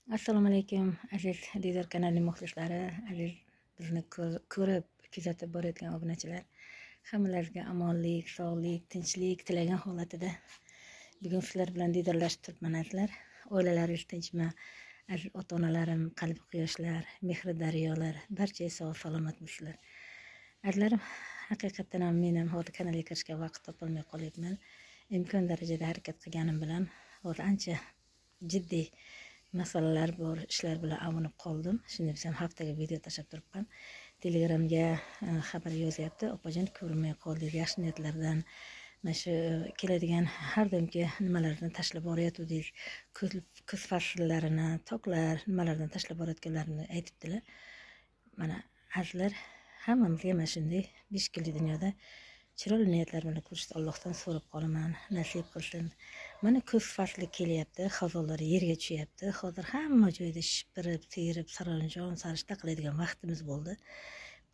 Assalomu alaykum aziz Diydor kanalining muxlislari, aziz bizni ko'rib, kuzatib borayotgan obunachilar. Hammalarga omonlik, sog'lik, tinchlik tilagan holatida bugun sizlar bilan diydorlashib turibman azizlar. Oilalaringiz tinchmi? Aziz ota-onalarim, qalbi quyoshlar, mehri daryolar, barcha sog' salomatmisizlar? Azizlarim, haqiqatan ham men ham hozir kanalga kirishga vaqt topolmay qolyapman. Imkon darajada harakat qilganim bilan hozir ancha jiddiy masalalar bor, ishlar bilan avunib qoldim. Shunday desam, haftaga video tashlab turibman. Telegramga xabar yozyapti. Opajon ko'rinmay qoldi. Yaxshi niyatlardan mana shu keladigan har doimgi nimalardan tashlab borayotgandik. Kuz fasllarini, toklar, nimalardan tashlab borayotganlarini aytibdilar. Mana azizlar, hammamizga mana shunday 5 kunlik dunyoda chiroyli niyatlar bilan ko'rishni Allohdan so'rab qolaman, nasib qilsin. Mana kuz fasli kelyapti, xazonlar yerga tushyapti. Hozir hamma joyda shipirib, terib, saranjom, sarishta qiladigan vaqtimiz bo'ldi.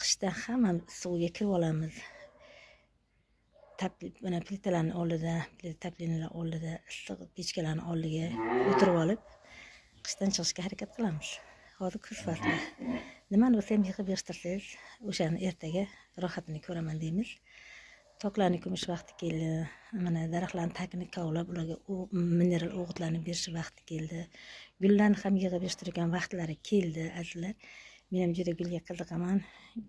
Qishda hammamiz suvga kirib olamiz. Mana plitalarning oldida, taplinalar oldida, issiq pechkalarning oldiga o'tirib olib, qishdan chiqishga harakat qilamiz. Hozir kuz fasli. Nimani bo'lsa ham yig'ib yig'ishtirsangiz, o'shani ertaga rohatini ko'raman deymiz. Toklarni ko'mish vaqti keldi. Mana daraxtlarning tagini kovlab, ularga mineral o'g'itlarni berish vaqti keldi. Gullarni ham yig'ib yig'ishtirgan vaqtlari keldi, azizlar. Men ham juda gulga qiziqaman.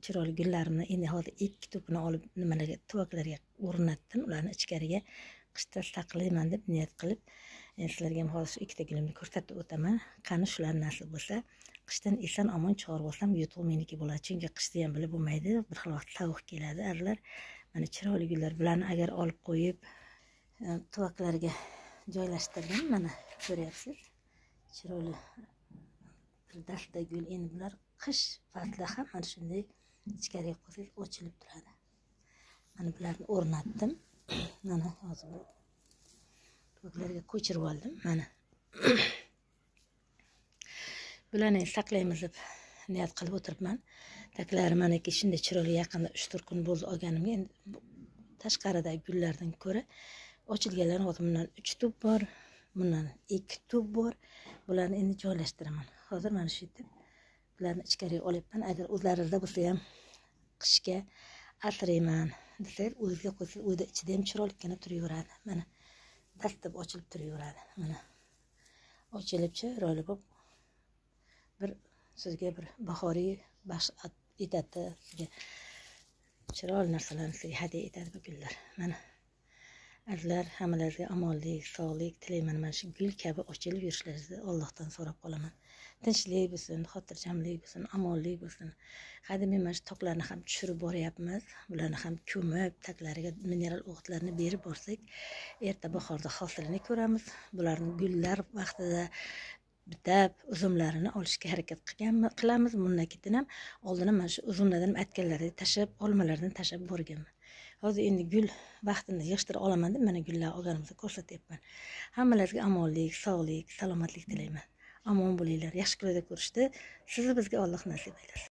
Chiroyli gullarimni endi hozir 2 to'pini olib nimalarga, tuvaklarga o'rnatdim. Ularni ichkariga qishda saqlayman deb niyat qilib, sizlarga ham hozir shu 2 ta gulimni ko'rsatib o'taman. Qani shular nasib bo'lsa, qishdan eson omon chiqarib olsam, yutuq meniki bo'ladi. Chunki qishda ham bilib bo'lmaydi, bir xil vaqt sovuq keladi, azizlar. Mana chiroyli gullar bilan agar olib qo'yib, tuvaklarga joylashtirdim. Mana ko'ryapsiz. Chiroyli bir dasta gul. Endi bular qish fasli ham mana shunday ichkariga qo'ysangiz ochilib turadi. Mana bularni o'rnatdim. Mana hozir bu tuvaklarga ko'chirib oldim. Mana bularni saqlaymiz deb niyat qilib o'tiribman. Taklari manaki shunday chiroyli yaqinda 3-4 kun bo'ldi olganimga. Endi tashqaridagi gullardan ko'ra ochilganlar hozir bundan 3 tup bor, bundan 2 tup bor. Bularni endi joylashtiraman. Hozir mana shu yerda bularni ichkariga olyapman. Agar o'zlaringizda bo'lsa ham qishga asrayman desangiz, o'zingizga qo'ysangiz, uyda ichida ham chiroylikkina turaveradi. Mana dastlab ochilib turaveradi. Mana ochilib chiroyli bo'lib bir sizga bir bahoriy baxsh etadi, sizga chiroyli narsalarni sizga hadya etadi bu gullar. Mana azizlar, hammalaringizga omonlik, sog'lik tilayman. Mana shu gul kabi ochilib yurishlaringizni Allohdan so'rab qolaman. Tinchlik bo'lsin, xotirjamlik bo'lsin, omonlik bo'lsin. Hadi men mana shu toklarni ham tushirib boryapmiz. Bularni ham ko'mib, taklariga mineral o'g'itlarni berib borsak, erta bahorda hosilini ko'ramiz. Bularni gullar vaqtida bitab uzumlarini olishga harakat qilamiz. Bundan keyin ham oldin ham mana shu uzumlardan aytganlaridek tashlab, olmalardan tashlab borganman. Hozir endi gul vaqtini yig'ishtira olaman deb mana gullar olganimizni ko'rsatyapman. Hammalaringizga omonlik, sog'lik, salomatlik tilayman. Omon bo'linglar. Yaxshi kunlarda ko'rishdi. Sizni bizga Alloh nasib aylasin.